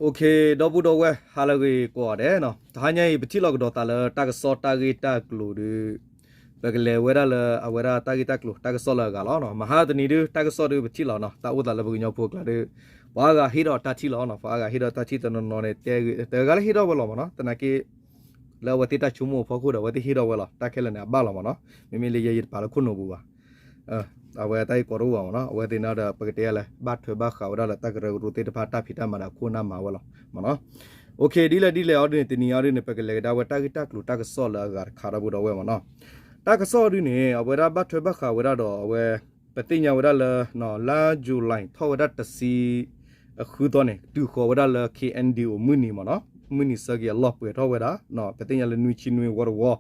ဒီပုၢ်ဒီဝဲၢ် ဟါလၢအဂ့ၤကိးဂၤဒဲးနီၤ, တဟါညါအံၤ ပထံၣ်လိာ်ကဒီးသးလၢတၢ်ကစီၣ်တၢ်ဂ့ၢ်တၢ်ကျိၤဒီး ပကလဲၤဝဲဒၣ်လၢအဝဲဒၣ်တၢ်ဂ့ၢ်တၢ်ကျိၤ တၢ်ကစီၣ်လၢအဂၤလီၤ. မဟါတနံၤဒုး တၢ်ကစီၣ်ဒုးပထံၣ်လီၤနီၤ, တၢ်အိၣ်သးလၢပကညီဖိအကျါဒီး ပှၤအါဂၤဟ့ၣ်ဒီးတၢ်ထံၣ်လီၤနီၤ, ပှၤအါဂၤဟ့ၣ်ဒီးတၢ်ထံၣ်တနီၤနီၤန့ၣ် တဲဂ့ၤ တဂၤလၢဟ့ၣ်ဒီးဝဲလီၤမ့ၢ်နီၤ, သနာ်က့ လၢအဝဲသ့ၣ်တၢ်ဆိကမိၣ်အဖီခိၣ်ဒီး အဝဲသ့ၣ်ဟ့ၣ်ဒီးဝဲလီၤ, တၢ်ခဲလၢာ်န့ၣ် အဘၣ်လီၤမ့ၢ်နီၤ, မ့မ့ၢ်လၢယဲယတပာ်လၢခိၣ်နူာ်ပူၤဘၣ်. အဝဲတၢ်ဂ့ၢ်ကီတအိၣ်ဘၣ်မ့ၢ်နီၤ, အဝဲသ့ၣ်န့ၣ်ဒီး ပကတဲယၤလဲၣ် ဘၣ်ထွဲဘၣ်ဃးဝဲဒၣ်လၢတၢ်ကရၢကရိသ့ၣ်တဖၣ် တၢ်ဖံးတၢ်မၤဒီးအခိၣ်နၢ်မၤဝဲလီၤမ့ၢ်နီၤ. ဒ်လဲၣ်ဒ်လဲၣ်အီၤဒ်န့ၣ် တနံၤအီၤဒ်န့ၣ် ပကလဲၤကဒါဝဲတၢ်ဂ့ၢ်တၢ်ကျိၤတၢ်ကစီၣ်လၢအဂၤတခါ ဒီပုၢ်ဒီဝဲၢ်မ့ၢ်နီၤ. တၢ်ကစီၣ်အီၤဒ်န့ၣ် အဝဲဒၣ်ဘၣ်ထွဲဘၣ်ဃးဝဲဒၣ်ဒီးအဝဲ ပသ့ၣ်ညါဝဲဒၣ်လၢ လါယူၤလံ ထီၣ်ဝဲဒၣ်တဆံ အဃုသီန့ၣ် တုၤဃီၤဝဲဒၣ်လၢ KNDO မုၢ်နံၤမ့ၢ်နီၤ, မုၢ်နံၤဆၢက့ၤအလီၢ်ပှဲၤထီၣ်ဝဲဒၣ် ပသ့ၣ်ညါလၢနွံဆံနွံဝီတဝီ,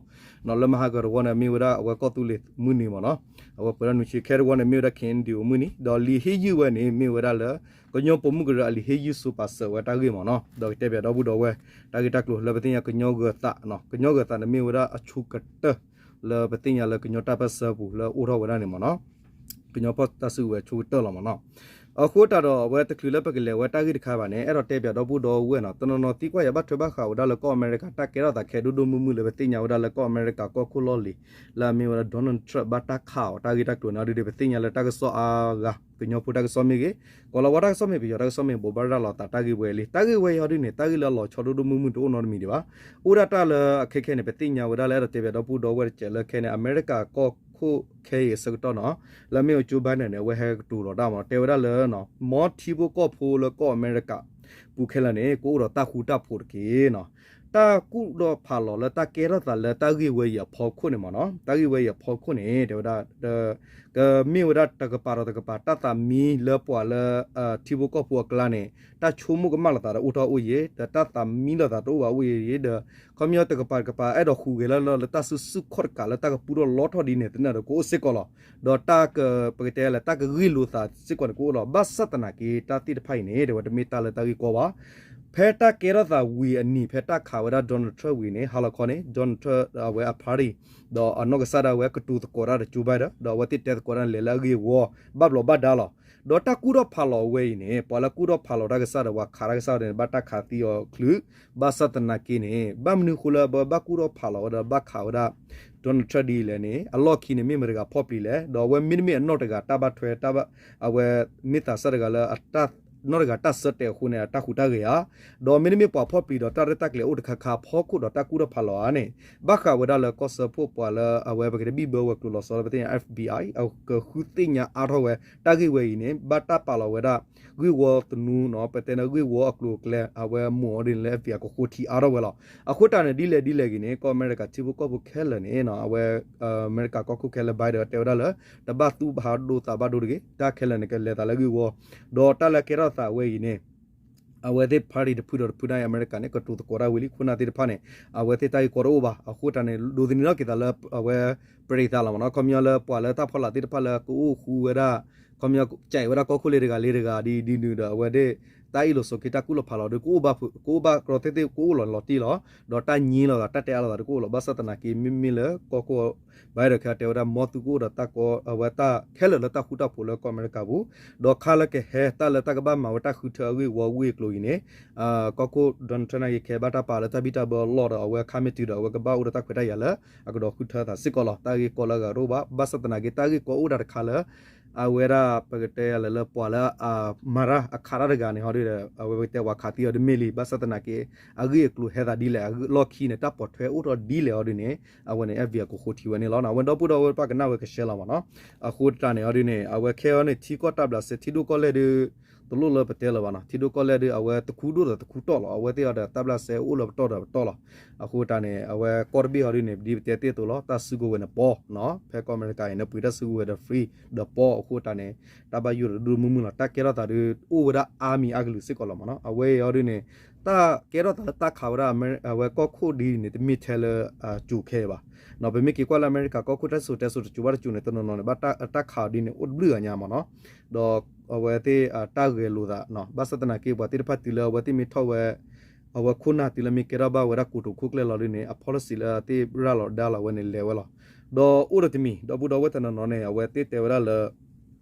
လၢမဟါကတဝီန့ၣ် မ့ၢ်ဝဲဒၣ်အဝဲကီၢ်သူလ့ၤမုၢ်နံၤမ့ၢ်နီၤ, အဝဲပှဲၤထီၣ်နွံဆံ ခဲတဝီန့ၣ် မ့ၢ်ဝဲဒၣ် KNDO မုၢ်နံၤ, ဒီးလံာ်ဟ့ၣ်ယုၢ်ဝဲန့ၣ် မ့ၢ်ဝဲဒၣ်လၢ ကညီပိာ်မုၣ်ကရၢအလံာ်ဟ့ၣ်ယုၢ်ဆိပာ်စၢၤဝဲတၢ်ဂ့ၢ်မ့ၢ်နီၤ, ဒီးကတဲပၠးဒီပုၢ်ဒီဝဲၢ် တၢ်ဂ့ၢ်တၢ်ကျိၤလၢပသ့ၣ်ညါကညီဂၢၤသး, ကညီဂၢၤသးန့ၣ်မ့ၢ်ဝဲဒၣ်အဆိကတၢၢ် လၢပသ့ၣ်ညါလၢကညီတၢ်ပၢၢ်ဆၢပူၤလၢအိၣ်ထီၣ်ဝဲဒၣ်န့ၣ်မ့ၢ်နီၤ, ကညီဖီၣ်တၢ်စုကဝဲၤဆိကတၢၢ်လီၤမ့ၢ်နီၤ. အဃိတၢ်ဒီးအဝဲတချုးလၢပကလဲၤဝဲတၢ်ဂ့ၢ်တခါဘၣ်န့ၣ် အဲၣ်ဒိးတဲပၠးဒီပုၢ်ဒီဝဲၢ်နီၤ, တနီၤနီၤသံကွၢ်ယၤဘၣ်ထွဲဘၣ်ဃးဝဲဒၣ်လၢကီၢ်အမဲရကၤ တၢ်ကဲထီၣ်သးခဲဒိၣ်ဒိၣ်မုၢ်မုၢ်လၢပသ့ၣ်ညါဝဲဒၣ်လၢကီၢ်အမဲရကၤကီၢ်ခိၣ်လီၢ်လံၤ လၢအမ့ၢ်ဝဲဒၣ် Donald Trump ဘၣ်တၢ်ခးအီၤတၢ်ဂ့ၢ်တၢ်ကျိၤန့ၣ်ဒ်န့ၣ် ပသ့ၣ်ညါလၢတၢ်ကစီၣ်အါဂၤ ကညီဖိတၢ်ကစီၣ်မ့ၢ်ဂ့ၤ, ကီၤလၤဝါတၢ်ကစီၣ်မ့ၢ်ဂ့ၤ, ပယီၤတၢ်ကစီၣ်မ့ၢ်ဂ့ၤ ဘိးဘၣ်ရၤလီၤသးတၢ်ဂ့ၢ်ဝဲလံ. တၢ်ဂ့ၢ်လၢအလီၤဆီဒိၣ်ဒိၣ်မုၢ်မုၢ်တအိၣ်နီတမံၤဒံးဘၣ်. အိၣ်ဒၣ်တၢ်လၢအခဲခဲန့ၣ် ပသ့ၣ်ညါဝဲဒၣ်လၢအဲၣ်ဒိးတဲပၠးဒီပုၢ်ဒီဝဲၢ်တစဲးလၢခဲန့ၣ် အမဲရကၤကီၢ်ခိၣ်ခဲအံၤအဆၢကတီၢ်နီၤ, လၢအမ့ၢ်ဝဲ Joe Biden န့ၣ် အဝဲဟဲကတိၤလီၤတၢ်မ့ၢ်နီၤ, တဲဝဲဒၣ်လၢ မ်ထံဖိကီၢ်ဖိလၢကီၢ်အမဲရကၤ ပူၤခဲလၢာ်န့ၣ် ကအိၣ်ဒီးတၢ်ဃူတၢ်ဖိးတက့ၢ်နီၤ. တၢ်ကူၣ်ဒီးဖးလီၤလၢတၢ်ကဲထီၣ်သးလၢတၢ်ဂ့ၢ်ဝဲအံၤအဖီခိၣ်န့ၣ်မ့ၢ်နီၤ, တၢ်ဂ့ၢ်ဝဲအံၤအဖီခိၣ်န့ၣ် တဲဝဲဒၣ် ကမ့ၢ်ဝဲဒၣ်တကပၤဒီးတကပၤ တၢ်သးမံလၢပှၤလၢ ထံဖိကီၢ်ဖိအကျါန့ၣ် တၢ်ဆိကမိၣ်ကမၣ်လိာ်သးဒီးအိၣ်ထီၣ်အိၣ်ယံၤ ဒီးတၢ်သးမံလိာ်သးတအိၣ်ဘၣ်အိၣ်ယံၤဒီး ခီပညီတကပၤတကပၤ အဲၣ်ဒိးဃုဂဲၤလၢလၢလၢတၢ်စုဆူၣ်ခီၣ်တကးလၢတၢ်ကပူထီၣ်လီထီၣ်ဒ်န့ၣ် သနာ်ဒီးကအိၣ်စ့ၢ်ကီးလီၤ. ဒီးတၢ်က ပကတဲလဲၣ် တၢ်ကဂ့ၢ်လိာ်သးစ့ၢ်ကီးန့ၣ်ကအိၣ်လီၤ. ဘၣ်ဆၣ်သနာ်က့ တၢ်သ့ၣ်တဖၣ်အံၤန့ၣ် တဲဝဲတမ့ၢ်တၢ်လၢတၢ်ဂ့ၢ်ကီဘၣ်. ဖဲတၢ်ကဲထီၣ်သးဝံၤအနံၤ ဖဲတၢ်ခးဝဲဒၣ် Donald Trump ဝံၤန့ၣ် ဟါလီၤခီန့ၣ် Donald Trump အဝဲအ party ဒီးအနီၢ်ကစၢ်ဒၣ်ဝဲကတိၤသကိးတၢ်ဒီး Joe Biden ဒီးအဝဲသ့ၣ်တဲသကိးတၢ်န့ၣ် လဲၤလၢအဂ့ၢ်အဝီ ဘၣ်ဘျီးဘၣ်ဒါလီၤ. ဒီးတၢ်ကူၣ်ထီၣ်ဖးလီၤအဝဲအံၤန့ၣ် ပှၤလၢကူၣ်ထီၣ်ဖးလီၤတၢ်ကစၢ်ဒီး ပှၤခးတၢ်ကစၢ်ဒၣ်န့ၣ် ဘၣ်တၢ်ခးသံအီၤချုး, ဘၣ်ဆၣ်သနာ်က့န့ၣ် ဘၣ်မနုၤဃိလၢအဝဲဘၣ်ကူၣ်ထီၣ်ဖးလီၤဝဲဒီးဘၣ်ခးဝဲဒၣ် Donald Trump ဒ်လဲၣ်န့ၣ် အလီၢ်ခံန့ၣ် မ့ၢ်မတၤတဂၤဖီၣ်ပျံၤလဲၣ်, ဒီးအဝဲမ့တမ့ၢ်အနီၢ်တဂၤတၢ်ဘၣ်ထွဲ အဝဲမ့ၢ်သးစၢ်တဂၤလၢ နီၢ်တဂၤတၢ်ဆၢတဲာ်အဃိန့ၣ် အတၢ်ဟူးတၢ်ဂဲၤဧါ, ဒီးမ့တမ့ၢ်ပှၤဖီၣ်ပျံၤဒီးတၢ်ရဲၣ်တၢ်ကျဲၤအိၣ်တခါခါအဖီခိၣ်ဒီးတၢ်ကူၣ်ထီၣ်ဖးလီၤဧါန့ၣ် ဘၣ်ဃးဝဲဒၣ်လၢကီၢ်စၢဖှိၣ်ပှၤလၢအဝဲပကတဲဘံၣ်ဘၢဝဲၤကျိၤလီၤဆီလၢပသ့ၣ်ညါ FBI အကဃုသ့ၣ်ညါအါထီၣ်ဝဲ တၢ်ဂ့ၢ်ဝဲအံၤန့ၣ် ဘၣ်တၢ်ပာ်လီၤဝဲဒၣ် ဂ့ၢ်ဝီသနူနီၤ ပတဲန့ၣ်ဂ့ၢ်ဝီအကျိၤအကျဲ အဝဲမိၢ်အီၤဒ်န့ၣ်လၢ FBI ကဃိထံအါထီၣ်ဝဲလီၤ. အဃိတၢ်န့ၣ် ဒ်လဲၣ်ဒ်လဲၣ်ဂ့ၤန့ၣ် ကီၢ်အမဲရကၤထံဖိကီၢ်ဖိခဲလၢာ်န့ၣ် အဝဲ အမဲရကၤကီၢ်ခိၣ်ခဲလၢာ် Biden တဲဝဲဒၣ်လၢ တဘၣ်သူၣ်ဘၣ်ဒိသးဘၣ်ဒိတဂ့ၤ, တၢ်ခဲလၢာ်န့ၣ် ကလဲၤသးလၢဂ့ၢ်ဝီ, ဒီးတၢ်လၢကဲထီၣ်သးဝဲအံၤန့ၣ် အဝဲသ့ၣ် party တဖုဒီးတဖုန့ၣ် အမဲရကၤန့ၣ် ကတိၤသကိးတၢ်ဝံၤလံ ခိၣ်နၢ်သ့ၣ်တဖၣ်န့ၣ် အဝဲသ့ၣ်တၢ်ဂ့ၢ်ကီတအိၣ်ဘၣ်. အဃိတၢ်န့ၣ် ဒိးသန့ၤထီၣ်က့ၤသးလၢအဝဲ ပရံးသးလီၤမ့ၢ်နီၤ, ခီပညီလၢပှၤလၢတၢ်ဖီလာ်သ့ၣ်တဖၣ်လၢကအိၣ်ဃူဝဲဒၣ် ခီပညီ ကဲဝဲဒၣ်ကီၢ်ခိၣ်လၢတဂၤလၢတဂၤဒ်ဒ်နုၤဒီး အဝဲသ့ၣ် တၢ်အ့ၣ်လိာ်ဆိးက့တၢ်ကူၣ်လိာ်ဖးလီၤဒီး ကအိၣ်ဘၣ်ကီသ့ၣ်သ့ၣ် ကအိၣ်လီၤလီၤတံၢ်လီၤ. ဒီးတၢ်ညံလီၤသး တၢ်တဲအါလိာ်သးဒီးကအိၣ်လီၤ. ဘၣ်ဆၣ်သနာ်က့ မ့မ့ၢ်လၢကီၢ်ခိၣ် Biden ခဲအံၤတဲဝဲဒၣ် မ်သုကအိၣ်ဒီးတၢ်ကီ အဝဲတၢ်ခဲလၢာ်လၢတၢ်ဃူတၢ်ဖိးလၢကီၢ်အမဲရကၤပူၤ, ဒီးခါလၢကဟဲတၢ်လၢတၢ်ကဘၣ်မၤဝဲတၢ်ဃုထၢအဂ့ၢ်ဝီဝံၤအကျိၤအံၤန့ၣ် ကီၢ်ခိၣ် Donald Trump န့ၣ် ကဟဲဘၣ်တၢ်ပာ်လၢတၢ်ဘံၣ်တၢ်ဘၢအလီၢ်ဒီး အဝဲခါမ့ၢ်တုၤဒီး အဝဲကဘၣ်အိၣ်ဒီးတၢ်ခွဲးတၢ်ယာ်လၢ အကဒီးဃုထၢသးစ့ၢ်ကီးလီၤ. တၢ်ဂ့ၢ်ကီလၢအဂၤတအိၣ်ဘၣ်. ဘၣ်ဆၣ်သနာ်က့ တၢ်ဂ့ၢ်ကီအိၣ်ဒၣ်တခါလၢ အဝဲဒၣ်ပကတဲလၢ လၢပှၤလၢအမၤတၢ်အခးတၢ်တဂၤန့ၣ် ဟီဒ်ဒီး အဝဲပကတဲပှၤခးသံအီၤတမ့ၢ်လံ. ဘၣ်ဆၣ်သနာ်က့ အဂ့ၢ်အကျိၤဟဲသးဒ်လဲၣ် အလီၢ်ခံန့ၣ် တၢ်ပိာ်ထွဲအိၣ်ထီၣ်ဒ်လဲၣ်အီၤဒ်န့ၣ် အဝဲန့ၣ် FBI ကဃိထံဝဲန့ၣ်လီၤ. အဝဲဒီပုၢ်ဒီဝဲၢ်တဖၣ်ကနၣ်ဝဲကရှဲလီၤမ့ၢ်နီၤ. အဃိတၢ်န့ၣ်အီၤဒ်န့ၣ် အဝဲခဲအံၤန့ၣ် ထံကီၢ်တၢ်ဘျးစဲ ထံဒိၣ်ကီၢ်လဲၢ်ဒုး တလိၣ်လၢပတဲလၢၤဘၣ်နီၤ. ထံဒိၣ်ကီၢ်လဲၢ်ဒုး အဝဲတခူဒိၣ်ဒီးတခူတီၢ်လီၤ. အဝဲသ့ၣ်အီၤဒီးတၢ်ဘျးစဲအိၣ်လၢပတီၢ်ဒီးပတီၢ်လီၤ. အဃိတၢ်န့ၣ် အဝဲကီၢ်တဘ့ၣ်အီၤဒ်န့ၣ် ဒ်ပတဲသ့ၣ်အသိးလီၤ. တၢ်စုကဝဲၤန့ၣ်ပီနီၤ. ဖဲကီၢ်အမဲရကၤအံၤန့ၣ် ပှ့ၤတၢ်စုကဝဲၤဒီး free ဒီးပီ အဃိတၢ်န့ၣ် တၢ်ဘၣ်ယိၣ်ဒီးဒိၣ်ဒိၣ်မုၢ်မုၢ်လီၤ. တၢ်ကဲထီၣ်သးဒုး အိၣ်ဝဲဒၣ်အါမံၤအါကလုာ်စ့ၢ်ကီးလီၤမ့ၢ်နီၤ. အဝဲအံၤအီၤဒ်န့ၣ် တၢ်ကဲထီၣ်သးလၢတၢ်ခးဝဲဒၣ်အဝဲကီၢ်ခိၣ်ဒ်န့ၣ် တမ့ၢ်ထဲလၢအစိၤခဲအံၤဘၣ်. ပမ့ၢ်က့ၤကွၢ်လၢအမဲရကၤကီၢ်ခိၣ်တၢ်စံၣ်စိၤတဲစိၤတစိၤဘၣ်တစိၤန့ၣ် တနီၤနီၤန့ၣ် ဘၣ်တၢ်ခးအီၤဒ်န့ၣ် အိၣ်တဘျုးဂၤညါမ့ၢ်နီၤ. ဒီးအဝဲသ့ၣ်တၢ်ဂဲၤလိာ်သး ဘၣ်ဆၣ်သနာ်က့ ပှၤသ့ၣ်တဖၣ်တုၤလၢအဝဲသ့ၣ်မ့ၢ်ထီၣ်ဝဲ အဝဲခိၣ်နၢ်တုၤလၢမ့ၢ်ကဲထီၣ်ဘၣ်ဝဲဒၣ်ကိတိာ်ခိၣ်ကျၢၢ်လီၤဒ်န့ၣ် အ policy လၢအသ့ၣ်ရၤလီၤဒါလီၤဝဲန့ၣ် လဲၤဝဲလီၤ. ဒီးအိၣ်ဒီးတမံၤ ဒီပုၢ်ဒီဝဲၢ်တနီၤနီၤန့ၣ် အဝဲသ့ၣ်တဲဝဲဒၣ်လၢ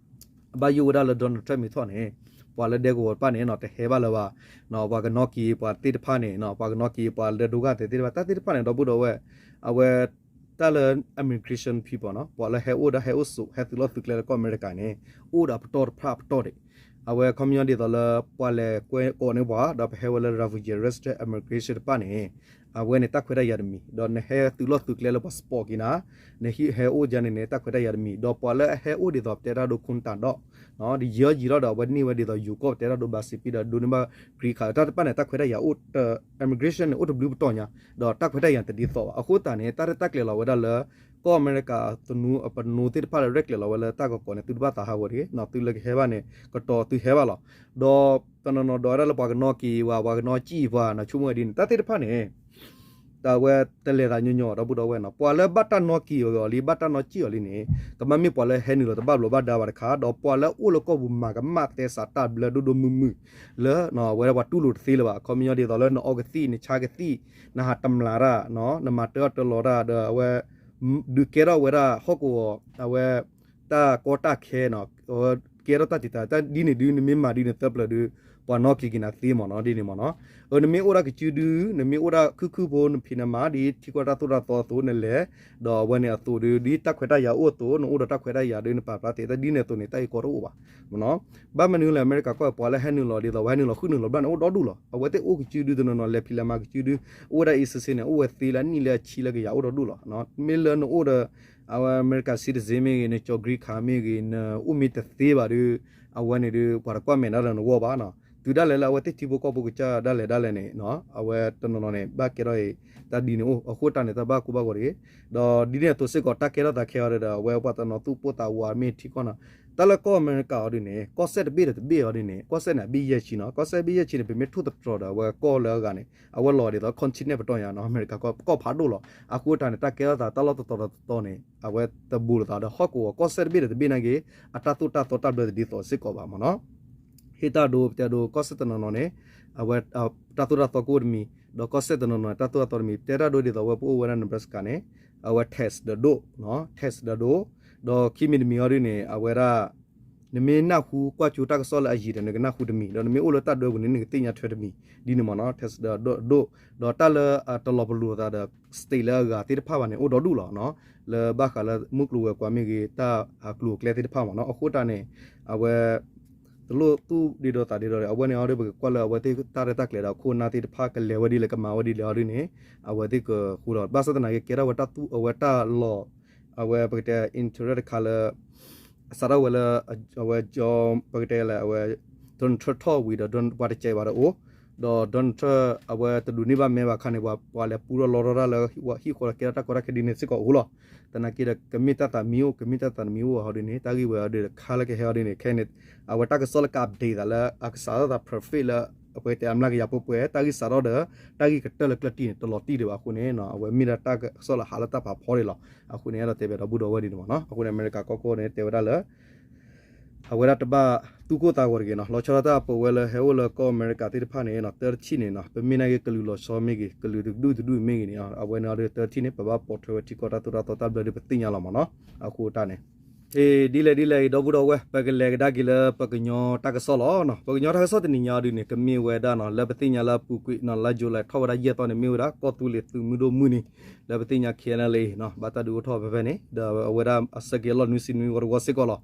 ဘၣ်ယိၣ်ဝဲဒၣ်လၢ Donald Trump မ့ၢ်ထီၣ်န့ၣ် ပှၤလၢဒဲကဝီၤတဖၣ်န့ၣ်နီၤ တဟဲဘၣ်လၢၤဘၣ်, ပှၤကနီၣ်က့ၤပှၤသ့ၣ်တဖၣ်န့ၣ် ပှၤကနီၣ်က့ၤပှၤလၢဒိဂၢ်သဲးသ့ၣ်တဖၣ် တၢ်သ့ၣ်တဖၣ်န့ၣ် ဒီပုၢ်ဒီဝဲၢ်, အဝဲ တၢ်လၢ immigration people နီၤ ပှၤလၢဟဲအိၣ်ဒီးဟဲအိၣ်ဆိး ဟဲသုးလီၢ်သုးကျဲလၢကီၢ်အမဲရကၤန့ၣ် အိၣ်ဒီးအပတီၢ်တဖၣ်အပတီၢ်ဒံး, အဝဲခီပညီဒ်သိးလၢ ပှၤလဲၤကွဲကိးန့ၢ်ပှၤ ဒီးပဟဲဝဲလၢ refugee resettlement immigration တဖၣ်န့ၣ် အဝဲန့ၣ်တၢ်ခွဲးတၢ်ယာ်တမံၤ ဒီးနဟဲသုးလီၢ်သုးကျဲလၢပှၤ spot က့ၤနၤ, နဟဲအိၣ်ယါန့ၣ်န့ၣ် တၢ်ခွဲးတၢ်ယာ်တမံၤ ဒီးပှၤလၢအဟဲအိၣ်ဒ်သိးပတဲတၢ်ဒိ ခူၣ်တၢ်ဒီး ဒ်ယီယံၤထီၣ်ဒီး အဝဲန့ၢ်ဝဲဒ်သိးယိၤကီၢ်ပတဲတၢ်ဒိ ဘၣ်စံးပံဒီးဒိးန့ၢ်ဘၣ် green card တၢ်တဖၣ်န့ၣ် တၢ်ခွဲးတၢ်ယာ်အိၣ် immigration န့ၣ် အိၣ်တဘျုးပတီၢ်ညါ, ဒီးတၢ်ခွဲးတၢ်ယာ်တဒ်သိးဘၣ်. အဃိသတးန့ၣ် တၢ်ရဲၣ်တၢ်ကျဲၤလီၤဝဲဒၣ်လၢ ကီၢ်အမဲရကၤသနူအပနိသ့ၣ်တဖၣ်လၢရဲၣ်ကျဲၤလီၤဝဲလၢတၢ်ကကိးန့ၣ် သုတဘၣ်သးဟးဂီၤတဂ့ၤ, သုလၢကဟဲဘၣ်န့ၣ် ကတီၤသုဟဲဘၣ်လီၤ. ဒီးတနီၤနီၤဒီးဝဲဒၣ်လၢပှၤကနီၣ်က့ၤပှၤ ပှၤကနီၣ်စံၣ်ပှၤ နဆိကမိၣ်ဝဲဒ်န့ၣ် တၢ်သ့ၣ်တဖၣ်န့ၣ် တၢ်ဝဲတလဲၤသးညီညီ ဒီပုၢ်ဒီဝဲၢ်နီၤ ပှၤလၢဘၣ်တၢ်နီၣ်က့ၤအီၤလံ ဘၣ်တၢ်နီၣ်စံၣ်အီၤလံန့ၣ် ကမ့ၢ်မ့ၢ်ပှၤလၢဟဲနုာ်လီၤတဘၣ်ဘျီးဘၣ်ဒါဘၣ်တခါ ဒီးပှၤလၢအိၣ်လၢကီၢ်ပူၤမၤကမၣ်သဲစးတၢ်ဘျၢဒိၣ်ဒိၣ်မုၢ်မုၢ် လၢအဝဲဒၣ်ပှၤတူၢ်လိာ်တသ့လၢၤဘၣ် အခီပညီဒ်သိးလၢနအီကသံၣ် နဆါကသံၣ် နဟးတမျးတၢ် နမၤတၢ်အီၣ်တၢ်လီတၢ် ဒီးအဝဲ ဒုးကဲထီၣ်ဝဲဒၣ်ဟီၣ်ကဝီၤ အဝဲ တၢ်ကီတၢ်ခဲနီၤ ကဲထီၣ်တၢ်တံာ်တာ် တၢ်ဒ်န့ၣ်ဒုး နမ့ၢ်မၤဒ်န့ၣ်သၢပျၢၤဒုး ပှၤနီၣ်က့ၤက့ၤနၤသ့မ့ၢ်နီၤ ဒ်န့ၣ်မ့ၢ်နီၤ. အၢ နမ့ၢ်အိၣ်ဒၣ်ကစုဒု နမ့ၢ်အိၣ်ဒၣ်ခုၣ်ခုၣ်ဖိ နဖံးနမၤဒ်ထံကီၢ်တၢ်သိၣ်တၢ်သီအသိး နလဲၤ ဒီးအဝဲန့ၣ်အသိးဒုး ဒ်တၢ်ခွဲးတၢ်ယာ်အိၣ်အသိး နအိၣ်ဒီးတၢ်ခွဲးတၢ်ယာ်ဒုး နပာ်ဖျါသ့ တၢ်ဒ်န့ၣ်အသိးန့ၣ် တၢ်ဂ့ၢ်ကီတအိၣ်ဘၣ်မ့ၢ်နီၤ. ဘၣ်မနုၤလဲၣ် အမဲရကၤကီၢ်ပှၤလၢဟဲနုာ်လီၤဒ်သိး ပှၤဟဲနုာ်လီၤဃုနုာ်လီၤဘျီန့ၣ် အိၣ်ဒီဒူၣ်လီၤ. အဝဲသ့ၣ်အိၣ်ကစုဒုတနီၤနီၤ လဲၤဖံးလဲၤမၤကစုဒု အိၣ်ဝဲဒၣ်အံၤစ့စ့န့ၣ် အိၣ်ဝဲသ့လၢအနံၣ်လၢအဆံလၢကယၤအိၣ်ဒီဒူၣ်လီၤ. မ့ၢ်လၢနအိၣ်ဒီး အဝဲအမဲရကၤ citizen မ့ၢ်ဂ့ၤ နကၠီ green card မ့ၢ်ဂ့ၤ နအိၣ်မ့ၢ်တသ့ဘၣ်ဒီး အဝဲန့ၣ်ဒီး ပှၤတကွၢ်မဲာ်နၤလၢနဂီၢ်ဘၣ်နီၤ. တုၤဒၣ်လဲာ်လၢအဝဲသ့ၣ်ထံဖိကီၢ်ဖိကစၢ်ဒၣ်လဲာ်ဒၣ်လဲာ်န့ၣ် အဝဲတနီၤနီၤန့ၣ် ဘၣ်ကဲထီၣ်အံၤ တၢ်ဒ်န့ၣ်အိၣ် အဃိတၢ်န့ၣ် တၢ်ဘၣ်ကူဘၣ်ဂီၤတဂ့ၤ. ဒီးဒ်န့ၣ်အသိးစ့ၢ်ကီး တၢ်ကဲထီၣ်သးခဲအီၤဒီး အဝဲပှၤတနီၤသူၣ်ပိၢ်သးဝးမ့ၢ်ထံကီၢ်နီၤ. တၢ်လၢကီၢ်အမဲရကၤအီၤဒ်န့ၣ် ကီၢ်စဲၣ်တဘ့ၣ်ဒီးတဘ့ၣ်အီၤဒ်န့ၣ် ကီၢ်စဲၣ်န့ၣ် အဘ့ၣ်ယဲၢ်ဆံနီၤ. ကီၢ်စဲၣ်ဘ့ၣ်ယဲၢ်ဆံန့ၣ် ပမ့ၢ်ထိၣ်သတြီၤဒီး အဝဲကီၢ်လၢအဂၤန့ၣ် အဝဲလီၤဒ်သိး continent ပတီၢ်ညါနီၤ အမဲရကၤကီၢ် ကီၢ်ဖးဒိၣ်လီၤ. အဃိတၢ်န့ၣ် တၢ်ကဲထီၣ်သးတၢ်လီၢ်တတီၤတတီၤန့ၣ် အဝဲတဘူးလိာ်သးဒီးဟီၣ်ကဝီၤကီၢ်စဲၣ်တဘ့ၣ်ဒီးတဘ့ၣ်နာ်က့ အတၢ်သိၣ်တၢ်သီတၢ်ဘျၢတဒ်သိးစ့ၢ်ကီးဘၣ်မ့ၢ်နီၤ. ဟ့ၣ်တၢ်ဒိ ပတဲဒိ ကီၢ်စဲၣ်တနီၤနီၤန့ၣ် အဝဲ တၢ်သိၣ်တၢ်သီကအိၣ်တမံၤ ဒီးကီၢ်စဲၣ်တနီၤနီၤ တၢ်သိၣ်တၢ်သီတမံၤ ပတဲတၢ်ဒိဒ်သိး အဝဲပအိၣ်ဝဲဒၣ် Nebraska န့ၣ် အဝဲ tax ဒီးဒိၣ် tax ဒီးဒိၣ် ဒီးခံမံၤတမံၤအီၤဒ်န့ၣ် အဝဲဒၣ် နမ့ၢ်နၢ်ဟူကွၢ်ကၠိတၢ်ကစီၣ်လၢအယံၤဒီး နကနၢ်ဟူတမံၤ ဒီးနမ့ၢ်အိၣ်လၢတၢ်ဒၢပူၤန့ၣ် နကသ့ၣ်ညါထွဲတမံၤ ဒ်န့ၣ်မ့ၢ်နီၤ tax ဒီးဒိၣ် ဒီးတၢ်လၢအတလီၤပလိာ်သးဒီး state လၢအဂၤသ့ၣ်တဖၣ်ဘၣ်န့ၣ် အိၣ်ဒီဒူၣ်လီၤ. လၢဘၣ်ဃးလၢမုၢ်ကျိၤဝဲၤကွာ်မ့ၢ်ဂ့ၤ တၢ်အကျိၤအကျဲသ့ၣ်တဖၣ်မ့ၢ်နီၤ အဃိတၢ်န့ၣ် အဝဲ တလိၣ်သူၣ်ဒ့ဒီသးဒ့ဒီဒီး အဝဲန့ၣ်အီၤဒီး ပကကွၢ်လၢအဝဲသ့ၣ်တၢ်ရဲၣ်တၢ်ကျဲၤဒီး ခိၣ်နၢ်သ့ၣ်တဖၣ်ကလဲၤဝဲဒ်လဲၣ် ကမၤဝဲဒ်လဲၣ်အီၤဒ်န့ၣ် အဝဲသ့ၣ်ကဃိဒီး ဘၣ်ဆၣ်သနာ်က့ ကဲထီၣ်ဝဲတၢ်သူၣ် အဝဲတၢ်လီၢ် အဝဲပကတဲ interest တခါလၢ စးထီၣ်ဝဲလၢ အဝဲ ပကတဲလၢအဝဲ Donald Trump ထီၣ်ဝံၤဒီး ပှၤတစဲးဘၣ်ဒီးအိၣ် ဒီး Donald Trump အဝဲတဒိးန့ၢ်ဘၣ်မဲဘၣ်ခါန့ၣ် ပှၤလဲၤပူထီၣ်လီထီၣ်တၢ်လၢဟံၣ်ဃီဒီး ကဲထီၣ်တၢ်ကီတၢ်ခဲဒ်န့ၣ်စ့ၢ်ကီးအိၣ်လီၤ. သနာ်က့ဒီး ကမ့ၢ်တၢ်သးမံအိၣ် ကမ့ၢ်တၢ်သးမံအိၣ်အီၤဒ်န့ၣ် တၢ်ဂ့ၢ်ဝဲအီၤဒီး တခါလၢကဟဲအီၤဒ်န့ၣ် ခဲအံၤန့ၣ် အဝဲတၢ်ကစီၣ်လၢက update သးလၢအကစးထီၣ်သး perfect လၢ ပကတဲအမျးကယၤပှဲၤပှဲၤ တၢ်ဂ့ၢ်စးထီၣ်ဒီး တၢ်ဂ့ၢ်ကတၢၢ်လၢကျၢၢ်တံၢ်န့ၣ် တလီၤတံၢ်ဒံးဘၣ်အဃိန့ၣ် အဝဲမ့ၢ်ဒၣ်တၢ်ကစီၣ်လၢဟးလၢတၢ်ဖးဖီဒံးလီၤ. အဃိန့ၣ် အဲၣ်ဒိးတဲဘၣ်ဒီပုၢ်ဒီဝဲၢ်ဒ်န့ၣ်မ့ၢ်နီၤ. အဃိန့ၣ် အမဲရကၤကီၢ်ခိၣ်န့ၣ် တဲဝဲဒၣ်လၢ အဝဲဒၣ်တဘၣ်သူၣ်ကိၢ်သးဂီၤတဂ့ၤနီၤ. လီၤဆီဒၣ်တၢ်ပဝဲလၢဟဲအိၣ်လၢကီၢ်အမဲရကၤသ့ၣ်တဖၣ်န့ၣ် တၢတထံၣ်န့ၣ် ပမ့ၢ်နာ်က့ ကလုာ်လီၤဆီမ့ၢ်ဂ့ၤ ကလုာ်တဒူၣ်တဒူၣ်မ့ၢ်ဂ့ၤန့ၣ် အဝဲန့ၣ်အီၤဒီး တၢတထံၣ်န့ၣ် ပဘၣ်ပိာ်ထွဲဝဲထံကီၢ်တၢ်သိၣ်တၢ်သီတၢ်ဘျၢဒ်ပသ့ၣ်ညါလီၤမ့ၢ်နီၤ. အဃိတၢ်န့ၣ် ဒ်လဲၣ်ဒ်လဲၣ်အံၤ ဒီပုၢ်ဒီဝဲၢ် ပကလဲၤကဒါက့ၤလၢပကညီတၢ်ကစီၣ်လီၤ. ပကညီတၢ်ကစီၣ်တနံၤညါအီၤဒ်န့ၣ် ကမ့ၢ်ဝဲဒၣ်နီၤ လၢပသ့ၣ်ညါလၢအပူၤကွံာ်နီၤ လါ July ထီၣ်ဝဲဒၣ်ယဲၢ်သီန့ၣ် မ့ၢ်ဝဲဒၣ်ကီၢ်သူလ့ၤသုးမုၢ်ဒိၣ်မုၢ်နံၤ လၢပသ့ၣ်ညါ ခဲလၢာ်လံနီၤ ဘၣ်တၢ်ဒုးအိၣ်ထီၣ်ဖဲဖဲန့ၣ် ဒီးအဝဲဒၣ်အဆၢက့ၤအလီၢ်နွံဆံနွံဝီတဝီစ့ၢ်ကီးလီၤ.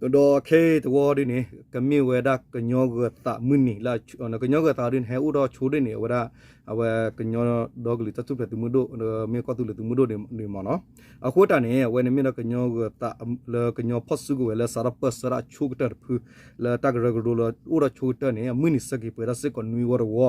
ဒီးခဲအံၤတဝီဒ်န့ၣ် ကမ့ၢ်ဝဲဒၣ်ကညီဂၢၤသးမုၢ်နံၤလၢ ကညီဂၢၤသးဒ်န့ၣ် ဟဲအိၣ်ဒီးဆိဒ်န့ၣ် အဝဲဒၣ် အဝဲကညီဒီကလုာ်တၢ်ထူၣ်ဖျဲးသုးမုၢ်ဒိၣ် မ့ၢ်ကီၢ်သူလ့ၤသုးမုၢ်ဒိၣ်န့ၣ်မ့ၢ်နီၤ. အဃိတၢ်န့ၣ် အဝဲန့ၣ်မ့ၢ်ဒီးကညီဂၢၤသးလၢကညီဖီၣ်စုကဝဲၤလၢစးထီၣ်ပၢၢ်ဆၢဒၣ်ဆိကတၢၢ်တဖု လၢတၢ်ကရၢကရိလၢအိၣ်ဒီးဆိကတၢၢ်န့ၣ် အမုၢ်နံၤဆၢက့ၤပှဲၤဒၣ်စ့ၢ်ကီးနွံဝီတဝီ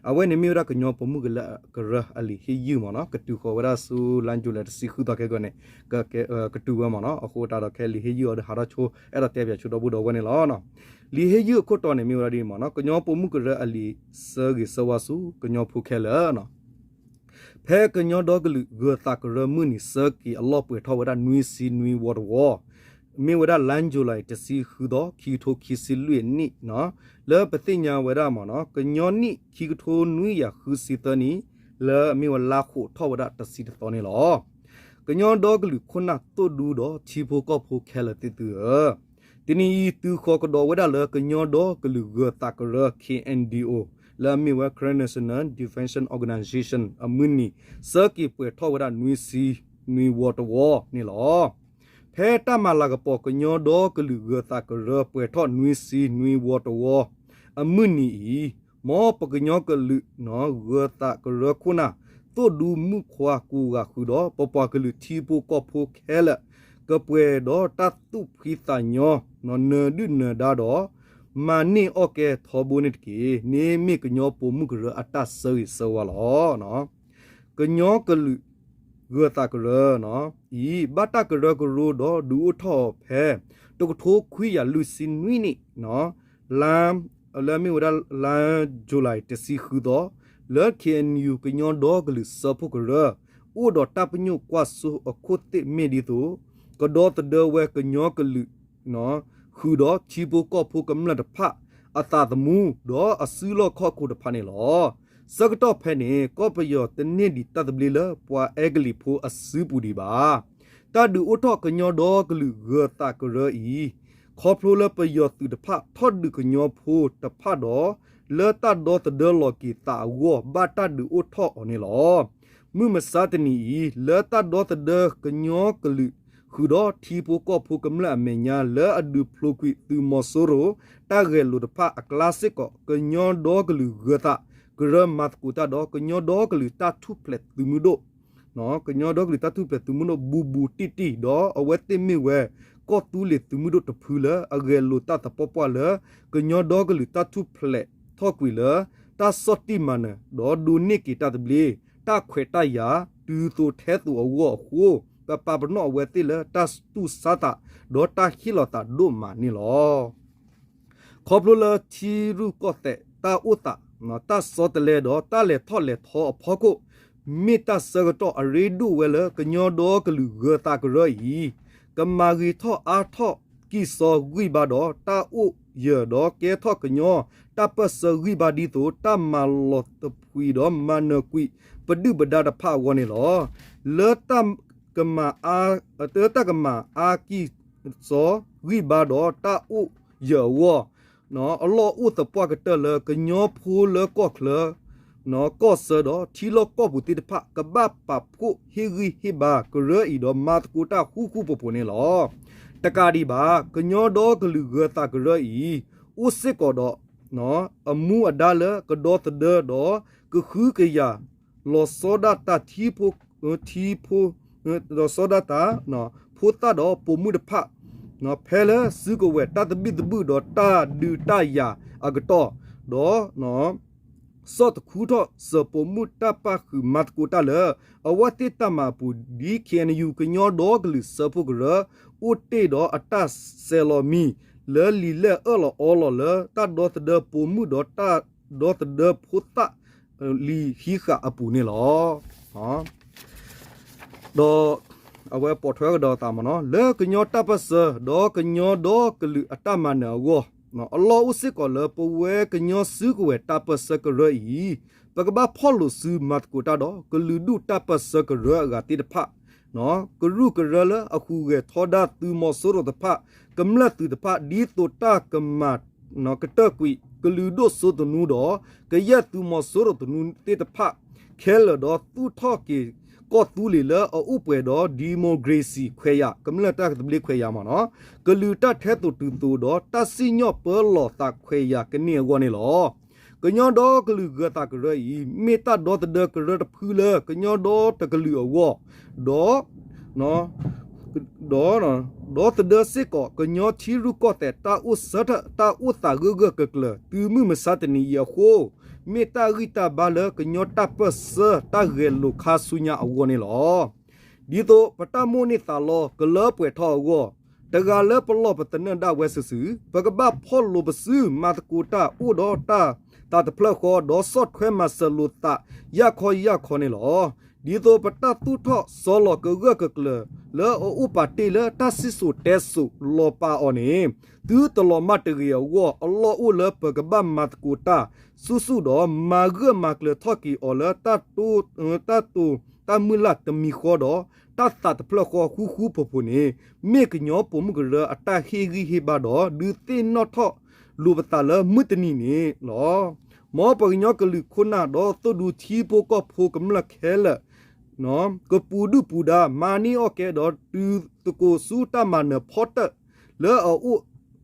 အဝဲန့ၣ်မ့ၢ်ဝဲဒၣ်ကညီပိာ်မုၣ်ကရၢအလံာ်ဟ့ၣ်ယုၢ်မ့ၢ်နီၤ ကတုၤဃီၤဝဲဒၣ်ဆူ လါ July တဆံဃုသီခဲကီန့ၣ် ကတုၤဝဲမ့ၢ်နီၤ. အဃိတၢ်ဒီးခဲလံာ်ဟ့ၣ်ယုၢ်အီၤဒီးဟးထီၣ်ဆိ အဲၣ်ဒိးတဲပၠးဆိဒီပုၢ်ဒီဝဲၢ်န့ၣ်လီၤ. လံာ်ဟ့ၣ်ယုၢ်အခိၣ်တီန့ၣ်မ့ၢ်ဝဲဒၣ်ဒ်န့ၣ်မ့ၢ်နီၤ ကညီပိာ်မုၣ်ကရၢအလံာ်ဆၢဂ့ၤဆၢဝါဆူကညီဖိခဲလၢာ်နီၤ ဖဲကညီဒီကလုာ်ဂၢၤသးကရၢမုၢ်နံၤဆၢက့ၤအလီၢ်ပှဲၤထီၣ်ဝဲဒၣ်နွံဆံနွံဝီတဝီ မ့ၢ်ဝဲဒၣ်လါ July တဆံဃုသီ ခံကထိခံဆံလွံၢ်အနံၣ်နီၤ လၢပသ့ၣ်ညါဝဲဒၣ်မ့ၢ်နီၤ ကညီနံၣ်ခံကထိနွံကယၤဃုဆံသၢနံၣ် လၢအမ့ၢ်ဝဲလါဃိးထီၣ်ဝဲဒၣ်တဆံတသီန့ၣ်လီၤ. ကညီဒီကလုာ်ခိၣ်နၢ်သိၣ်ဒူဒီးထံဖိကီၢ်ဖိခဲလၢာ်သ့ၣ်သုဧၢ တနံၤအံၤ သုးဃီၤကဒီးဝဲဒၣ်လၢကညီဒီကလုာ်ဂၢၤသးကရၢ K N D O လၢအမ့ၢ်ဝဲ Karen National Defense Organization အမုၢ်နံၤ ဆၢက့ၤပှဲၤထီၣ်ဝဲဒၣ်နွံဆံနွံဝီတဝီန့ၣ်လီၤ. ဖဲတၢ်မၤလၤကပီၤကညီဒီကလုာ်ဂၢၤသးကရၢ ပှဲၤထီၣ်နွံဆံနွံဝီတဝီ အမုၢ်နံၤအံၤ, မ်ပကညီကလုာ်ဂၢၤသးကရၢခိၣ်နၢ် သိၣ်ဒူမုၣ်ခွါကိးဂၤဃုာ်ဒီး ပပှၤကလုာ်ထံဖိကီၢ်ဖိခဲလၢာ် ကပှဲၤဒီးတၢ်သူၣ်ဖှံသးညီ နၢၤဒုၣ်နၢၤဒါဒီး မၤန့ၢ်အီၣ်ကဲထီဘိန့ၣ်တက့ၢ်. န့ၣ်မ့ၢ်ကညီပိာ်မုၣ်ကရၢအတၢ်ဆၢဂ့ၤဆၢဝါလီၤ. ကညီကလုာ်ဂၢၤသးကရၢအံၤ ဘၣ်တၢ်ကရၢကရိဒီးဒုးအိၣ်ထီၣ်အီၤဖဲ တကထိခွံကယၤလွံၢ်ဆံနွံနံၣ် လါ လၢအမ့ၢ်ဝဲဒၣ်လါ July တဆံဃုသီ လၢ K N U ကညီဒီကလုာ်စၢဖှိၣ်ကရၢ အိၣ်ဒီးတၢ်ပညိၣ်ကွၢ်စိအခိၣ်သ့ၣ်မ့ၢ်ဒ်သိး ကဒီသဒၢဝဲကညီကလုာ် ဃုာ်ဒီးထံဖိကီၢ်ဖိကမျၢၢ်တဖၣ် အသးသမူ ဒီးအစုလီၢ်ခီၣ်ခိၣ်တဖၣ်န့ၣ်လီၤ. ဆၢကတီၢ်ဖဲန့ၣ် ကီၢ်ပယီၤတန့ၢ်ဒံးတၢ်သဘျ့လၢပှၤအဲကလံးဖိအစုပူၤဒံးဘၣ်. တၢ်ဒုးအိၣ်ထီၣ်ကညီဒီကလုာ်ဂၢၤသးကရၢအံၤ ခီဖျိလၢပယီၤသုးတဖၣ်ထီၣ်ဒုးကညီဖိတဖၣ်ဒီး လၢတၢ်ဒီသဒၢလီၤက့ၤသးအဂီၢ် ဘၣ်တၢ်ဒုးအိၣ်ထီၣ်အီၤန့ၣ်လီၤ. မုၢ်မဆါတနံၤအံၤ လၢတၢ်ဒီသဒၢကညီကလုာ် ဃုာ်ဒီးထံဖိကီၢ်ဖိကမျၢၢ်အမဲာ်ညါ လၢအဒုးဖျိးကွံာ်သုးမီၤစိရိၤ တၢ်ဂဲၤလိာ်တဖၣ်အကျါစ့ၢ်ကီး ကညီဒီကလုာ်ဂၢၤသးကရၢမၤသကိးတၢ်ဒီး ကညီဒီကလုာ်တၢ်ထူၣ်ဖျဲးသုးမုၢ်ဒိၣ် ကညီဒီကလုာ်တၢ်ထူၣ်ဖျဲးသုးမုၢ်ဒိၣ်ဘူးဘူးတံၢ်တံၢ် ဒီးအဝဲသ့ၣ်မ့ၢ်ဝဲ ကီၢ်သူလ့ၤသုးမုၢ်ဒိၣ်တဖုလၢအဂဲၤလိာ်တၢ်သပှၢ်ပှၢ်လၢ ကညီဒီကလုာ်တၢ်ထူၣ်ဖျဲးထီၣ်ကွံာ်လၢ တၢ်ဆီၣ်တံၢ်မၤနၢၤ ဒီးဒိးန့ၢ်က့ၤတၢ်သဘျ့ တၢ်ခွဲးတၢ်ယာ် တုၤသိးထဲသိးအဂီၢ်အဃိ ပပာ်ပနီၣ်အဝဲသ့ၣ်လၢတၢ်တူၢ်ဆါသး ဒီးတၢ်ဟ့ၣ်လီၤသးဒိၣ်မးန့ၣ်လီၤ. ခီဖျိလၢထံရူၢ်ကီၢ်သဲးတၢ်အိၣ်သး တၢ်ဆီတလဲဒီးတၢ်လဲၤထီၣ်လဲၤထီအဖီခိၣ် မ့ၢ်တၢ်ဆၢကတီၢ်အရ့ဒိၣ်ဝဲလၢ ကညီဒီကလုာ်ဂၢၤသးကရၢအံၤ ကမၤဂ့ၤထီၣ်အါထီၣ်ကံၢ်စီဂံၢ်ဘါဒီး တၢ်အိၣ်ယၢၤဒီးကဲထီၣ်ကညီတၢ်ပၢၢ်ဆၢဂံၢ်ဘါဒ်သိး တၢ်မၤလီၤသဖှံဒီးမၤနၢၤကွံာ်ပဒုၣ်ပဒါတဖၣ်အဂီၢ်န့ၣ်လီၤ. လၢတၢ်ကမၤအါ လၢတၢ်ကမၤအါကံၢ်စီဂံၢ်ဘါဒီးတၢ်အိၣ်ယၢၤအဂီၢ် အလီၢ်အိၣ်သပှၢ်ကတၢၢ်လၢကညီဖိလၢကီၢ်ချၢ ကီၢ်ဆၢဒီးထံလီၢ်ကီၢ်ပူၤသ့ၣ်တဖၣ် ကဘၣ်ပာ်ဖှိၣ်ဟ့ၣ်ဂံၢ်ဟ့ၣ်ဘါကရၢအံၤဒီးမၤသကိးတၢ်ဃူဃူဖိးဖိးန့ၣ်လီၤ. တကးဒံးဘၣ် ကညီဒီကလုာ်ဂၢၤသးကရၢအံၤ အိၣ်စ့ၢ်ကီးဒီး အမူအဒါလၢကဒီသဒၢဒီး ကဟုကယာ် လီၤဆီဒၣ်တၢ်ထံဖိ ထံဖိ လီၤဆီဒၣ်တၢ် ဖိသၣ်ဒီးပိာ်မုၣ်တဖၣ် ဖဲလၢစုကဝဲၤတၢ်သဘံၣ်သဘုၣ်ဒီးတၢ်ဒုးတၢ်ယၤအကတီၢ် ဒီး ဆီၣ်တခူထီၣ်စၢၤပိာ်မုၣ်တၢ်ပာ်ဃုာ်မၤသကိးတၢ်လၢ အဝဲသ့ၣ်တၢ်မၤအပူၤ ဒ် K N U ကညီဒီကလုာ်စၢဖှိၣ်ကရၢ အိၣ်တ့ၢ်ဒီးအတၢ်ဆဲးလီၤမံၤ လၢလံာ်လဲၢ်အၢၣ်လီၤအီလီၤလၢ တၢ်ဒီသဒၢပိာ်မုၣ်ဒီးတၢ်ဒီသဒၢဖိသၣ် လံာ်ဟံးဃာ်အပူၤန့ၣ်လီၤ. ဒီးအဝဲပိာ်ထွဲကဒီးသးမ့ၢ်နီၤ လၢကညီတၢ်ပၢၢ်ဆၢ ဒီးကညီဒီကလုာ်အတၢ်မၤနၢၤအဂီၢ် အလီၢ်အိၣ်စ့ၢ်ကီးလၢပဝဲကညီစုကဝဲၤတၢ်ပၢၢ်ဆၢကရၢအံၤ ပကဘၣ်ဖီၣ်လိာ်စုမၤသကိးတၢ်ဒီး ကလုာ်ဒူၣ်တၢ်ပၢၢ်ဆၢကရၢအဂၤသ့ၣ်တဖၣ် ကရူၢ်ကရၢလၢအဟူးဂဲၤထီဒါသုးမီၤစိရိၤတဖၣ် ကမျၢၢ်သုးတဖၣ် ဒ်သိးတၢ်ကမၤ ကတၢၢ်ကွံာ် ကလုာ်ဒိၣ်စိသနူဒီး ကယဲၢ်သုးမီၤစိရိၤသနူသ့ၣ်တဖၣ် ခဲလၢာ်ဒီးသူၣ်ထီၣ်က့ၤ ကီၢ်သူလ့ၤလၢအအိၣ်ပှဲၤဒီး democracy ခွဲးယာ် ကမျၢၢ်တၢ်သဘျ့ခွဲးယာ်မ့ၢ်နီၤ ကလုာ်တၢ်ထဲသိးတုၤသိးဒီး တၢ်စံၣ်ညီၣ်ပၢလီၤသးခွဲးယာ်ကန့ၢ်အဂီၢ်န့ၣ်လီၤ. ကညီဒီကလုာ်ဂၢၤသးကရၢအံၤ မ့ၢ်တၢ်ဒီသဒၢကရၢတဖုလၢကညီဒီတကလုာ်အဂီၢ် ဒီး ဒီး ဒီသဒၢစ့ၢ်ကီး ကညီထံရူၢ်ကီၢ်သဲးတၢ်အိၣ်ဆၢထၢၣ် တၢ်အိၣ်သးဂၢၢ်ဂၢၢ်ကျၢၤကျၢၤ တုၤမုၢ်မဆါတနံၤအံၤအဃိ မ့ၢ်တၢ်ဂံၢ်တၢ်ဘါလၢကညီတၢ်ပၢၢ်ဆၢတၢ်ဂဲၤလိာ်ခါဆူညါအဂီၢ်န့ၣ်လီၤ. ဒ်သိးပတၢ်မိၣ်န့ၢ်သးလီကလၢပှဲၤထီၣ်အဂီၢ် တဂၤလၢပလီၢ်ပသနၢၣ်ဒၣ်ဝဲစုာ်စုာ် ပကဘၣ်ဖီၣ်လိာ်ပစုမၤသကိးတၢ်အိၣ်ဒီးတၢ်သးတဖျၢၣ်ဃီ ဒီးဆီၣ်ထွဲမၤစၢၤလိာ်သးယၢ်ခီယၢ်ခီန့ၣ်လီၤ. ဒ်သိးပတၢ်သူၣ်ထီၣ်စီလီၤကဂၢၢ်ကကျၢၤလၢအအိၣ်ပာ်တ့ၢ်လၢတၢ်စံၣ်စိၤတဲစိၤလီၤပာ်အီၤန့ၣ် သုတလီၤမၢ်တဂ့ၤအဂီၢ် အလီၢ်အိၣ်လၢပကဘၣ်မၤသကိးတၢ်ဆူၣ်ဆူၣ်ဒီး မၤဂၢၢ်မၤကျၢၤထီၣ်က့ၤအီၤလၢ တၢ်တိၢ်တၢ်မုၢ်လၢ်တမံၤဃီဒီး တၢ်သးတဖျၢၣ်ဃီဃူဃူဖိးဖိးန့ၣ် မ့ၢ်ကညီပိာ်မုၣ်ကရၢအတၢ်ဟ့ၣ်ဂံၢ်ဟ့ၣ်ဘါဒီး ဒုးသ့ၣ်နီၣ်ထီၣ်လိာ်ပသးလၢမုၢ်တနံၤန့ၣ်လီၤ. မ်ပကညီကလုာ်ခိၣ်နၢ်ဒီးသိၣ်ဒူထံဖိကီၢ်ဖိကမျၢၢ်ခဲလၢာ် ကပူၤဒုၣ်ပူၤဒါ မၤန့ၢ်အီၣ်ကဲဒီးတုၤသကိးဆူတၢ်မၤနၢၤဖီတၢၣ်လၢအအိၣ်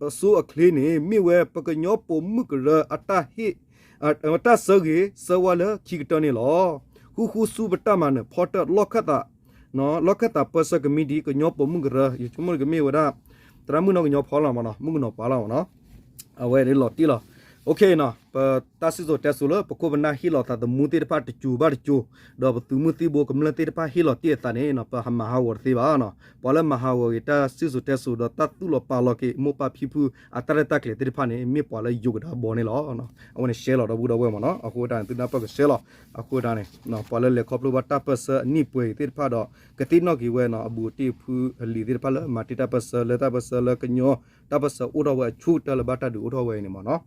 အဆိအချ့န့ၣ် မ့ၢ်ဝဲပကညီပိာ်မုၣ်ကရၢအတၢ်ဟ့ၣ် တၢ်ဆၢဂ့ၤဆၢဝါလၢခံကတၢၢ်န့ၣ်လီၤ. ဃူဃူဆူပတၢ်မၤနၢၤဖီတၢၣ်လီၢ်ခၢၣ်သး လီၢ်ခၢၣ်သးပၢဆှၢကမံးတံာ် ကညီပိာ်မုၣ်ကရၢ ယဆိကမိၣ်ကမ့ၢ်ဝဲဒၣ် သရၣ်မုၣ်နီၢ်ကညီဖီလီၤမနီၤ မုၣ်ကနီၤပှၤလီၤမနီၤ အဝဲန့ၣ်လီၤတံၢ်လီၤ. အိၣ်ခ့နီၤ ပတၢ်စံၣ်စိၤတဲစိၤလၢပခိၣ်ပနၢ်ဟ့ၣ်လီၤသးသမူသ့ၣ်တဖၣ်တစိၤဘၣ်တစိၤ ဒီးပသုးမုၢ်သံၣ်ဘိကမျၢၢ်သ့ၣ်တဖၣ်ဟ့ၣ်လီၤတ့ၢ်အသးန့ၣ် ပဟးမၤဟးဂီၤတသ့ဘၣ်နီၤ. ပှၤလၢမၤဟးဂီၤက့ၤတၢ်စံၣ်စိၤတဲစိၤဒီးတၢ်သူၣ်လီၤပာ်လီၤက့ၤ မိၢ်ပၢ်ဖံဖုအတၢ်ရဲၣ်တၢ်ကျဲၤသ့ၣ်တဖၣ်န့ၣ် မ့ၢ်ပှၤလၢယိးကဒါဘီန့ၣ်လီၤ. အဝဲန့ၣ်ရှဲလီၤဒီပုၢ်ဒီဝဲၢ်မနီၤ အဃိတၢ်န့ၣ် သုနၢ်ပၢၢ်ကရှဲလီၤ အဃိတၢ်န့ၣ် ပှၤလၢလဲၤခီဖျိဘၣ်တၢ်ပၢၢ်ဆၢအနံၣ်ပှဲၤအံၤသ့ၣ်တဖၣ်ဒီး ကသ့ၣ်နီၣ်က့ၤဝဲနီၤ အဘူးအတံၢ်ဖုအလံာ်သ့ၣ်တဖၣ်လၢမၤတ့ၢ်တၢ်ပၢၢ်ဆၢလၢတၢ်ပၢၢ်ဆၢလၢကညီ တၢ်ပၢၢ်ဆၢအိၣ်ထီၣ်ဝဲအဆိကတၢၢ်လၢဘၣ်တၢ်ဒုးအိၣ်ထီၣ်ဝဲအံၤန့ၣ်မနီၤ.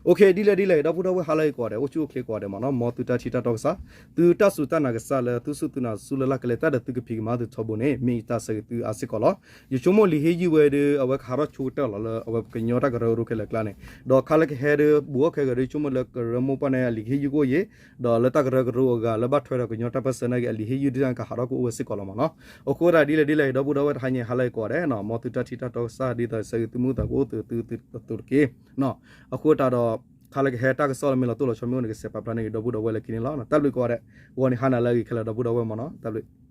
အိၣ်ခ့ ဒ်လဲၣ်ဒ်လဲၣ် ဒီပုၢ်ဒီဝဲၢ်ဟါလၢအဂ့ၤကိးဂၤဒဲး အိၣ်ဆူၣ်အိၣ်ချ့ကိးဂၤဒဲးမနီၤ မ်သုတၢ်ထံၣ်တၢ်တီကစၢ် သုတၢ်စူၢ်တၢ်နာ်ကစၢ်လၢသုစူၢ်သုနာ်ဆူလၢ်လၢ်ကလဲၤတၢ်ဒီးသုကဖံးကမၤသုထီဘိန့ၣ် မ့ၢ်ယတၢ်ဆၢဂ့ၤသုအါစ့ၢ်ကီးလီၤ. ယဆိကမိၣ်လံာ်ဟ့ၣ်ယုၢ်ဝဲဒီး အဝဲကဟးထီၣ်ဆိကတၢၢ်လီၤလၢအဝဲပကညီတၢ်ကရၢကရိခဲလၢာ်အကျါန့ၣ် ဒီးခါလၢကဟဲဒီး ဘူးအီၣ်ခဲဂ့ၤဒီး ယဆိကမိၣ်လၢကရၢမိၢ်ပှၢ်န့ၣ် အလံာ်ဟ့ၣ်ယုၢ်ကအိၣ်ယံၤ ဒီးလၢတၢ်ကရၢကရိအဂၤလၢဘၣ်ထွဲဒီးကညီတၢ်ပၢၢ်ဆၢနာ်က့ အလံာ်ဟ့ၣ်ယုၢ်ဒ်န့ၣ်ကဟးထီၣ်ကအိၣ်ဝဲစ့ၢ်ကီးလီၤမနီၤ. အဃိဒၣ်ဒ်လဲၣ်ဒ်လဲၣ် ဒီပုၢ်ဒီဝဲၢ်တဟါညါဟါလၢအဂ့ၤကိးဂၤဒဲးနီၤ မ်သုတၢ်ထံၣ်တၢ်တီကစၢ် ဒ်သိးဆၢဂ့ၤသုမုာ်သးကအိၣ်သုသုအသိးတက့ၢ်. အဃိတၢ်ဒီး ခါလၢကဟဲတၢ်ကစီၣ်လၢမ့ၢ်လီၤတိၢ်လီၤဆီမ့ၢ်အိၣ်န့ၣ် ကစဲးပာ်ဖျါန့ၢ်က့ၤဒီပုၢ်ဒီဝဲၢ်လၢခံန့ၣ်လီၤ. တၢ်ဘျုးကိးဂၤဒဲး ဂီၤနံၤဟါနၤလၢအဂ့ၤခဲလၢာ်ဒီပုၢ်ဒီဝဲၢ်မနီၤ တၢ်ဘျုး